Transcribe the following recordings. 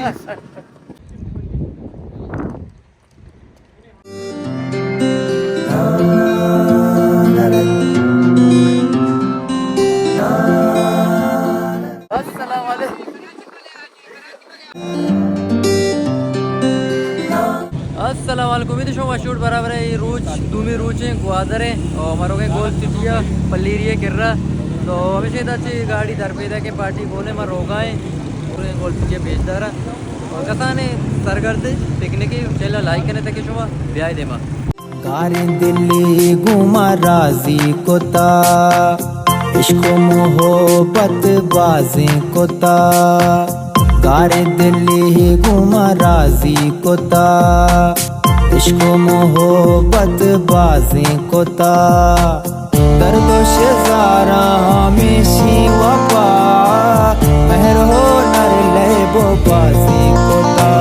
السلام علیکم۔ السلام علیکم، امید شما وش جوڑ برابر ہے۔ یہ روچ، دومی روچ ہیں، گوادر ہیں اور ہمارا گولف سٹی ہے، پلیری ہے، کرا۔ تو ہمیشہ ادا چی گاڑی در پیدا کے پارٹی بولے، ما روگا ہیں اور گولف سٹی ہے پیش دارا۔ اور کسانے سرگرد پکنک، چینل لائک کرنے تک شما بیائے دیما۔ گاریں دلی گوں ما رازی کتا، عشق و محبت بازیں کتا۔ گاریں دلی گوں ما رازی کتا، عشق و محبت بازیں کتا۔ درد و شزاراں ہمیشی وفا، مہر ہنر لیب و بازیں کتا۔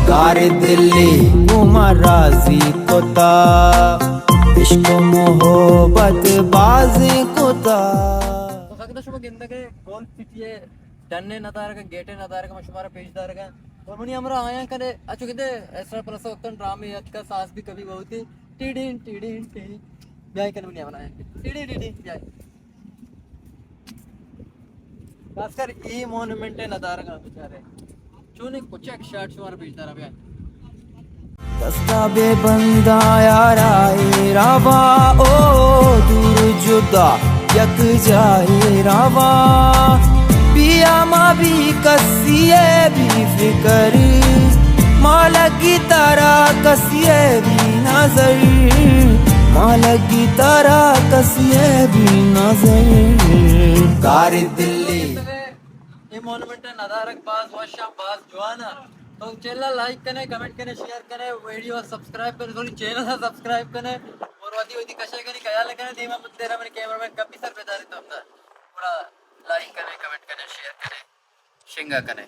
گاریں دلی گوں ما رازی کتا، عشق و محبت بازیں کتا۔ تو سکتا شما گندگے گولف سٹی ہے، ڈن ندارگا، گیٹ ندارگا، ما شمارا پیش دارگا۔ اور منی ہمراہ آیاں کنے، اچو گندے، ایسا پلس وقتاً ڈرامے اتکا، ساس بھی کبھی بہو تھی، ٹی ڈین، ٹی ڈین، ٹی۔ بیائے کنے منی ہمراہ آیاں کنے۔ ٹی ڈین، ٹی ڈین، بیائے۔ خاص کر ای مونومنٹ ندارگا بیچارے۔ چونیں کچک شاٹ شمار پیش دارا بیا۔ دستا بے بنداں یارا اے راوا، او دور جدا یک جاہے راوا۔ بیا ما بی کسی اے بی فکر، ما لگی ترا کسی اے بی نظر، ما لگی ترا کسی اے بی نظر۔ کار دلی۔ اے مونومنٹ ندارگ باز وش ء باز جوان ء۔ تو چینل ء لائک کنے، کمنٹ کنے، شیئر کنے، ویڈیو ء سبسکرائب کنے، سوری، چینل ء سبسکرائب کنے اور وتی وتی کشے کنے، خیال کنے۔ دیما من تیرا من کیمرہ مین کبھی سر بیداری تو اندر۔ پورا لائک کنے، کمنٹ کنے، شیئر کنے، شنگا کنے۔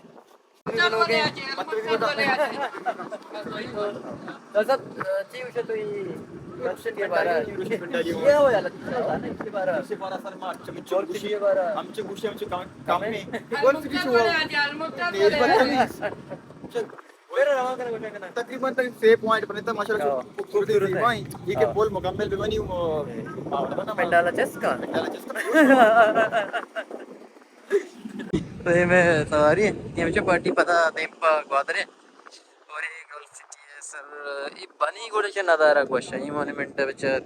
ہم چہ گوشی، ہم چہ کام، کام میں۔ تقریباً تقریباً سے پوائنٹ بنے تھا، ماشاءاللہ، خوبصورت ہے۔ یہ کہ پول مکمل بہ بنی، پنڈالا چست کا؟ پنڈالا چست کا۔ تو یہ میں سواری ہے، یہ مجھے پارٹی پتا دیم پا گوادر ہے۔ اور یہ گولف سٹی ہے سر، یہ بنی گوڑے چہ ندارہ گوشہ، یہ مونومنٹ ہے بچار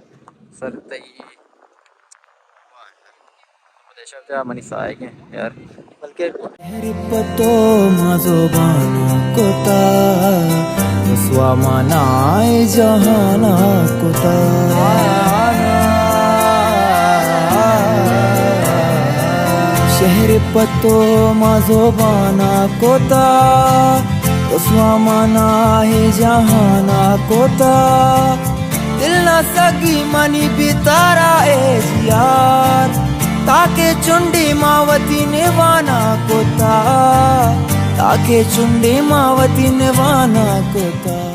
سر تئی۔ منی ساہگ ہیں یار، بلکہ شہر پہ تو ما زبان کتا، رسوا ما نائے جہان کتا۔ شہر پہ تو ما زبان کتا، رسوا ما نائے جہان کتا۔ دل نہ سگی منی بیتارا اے یار، تاکہ چنڈی ما وتی نیوانا کتا، تاکہ چنڈی ما وتی نیوانا کتا۔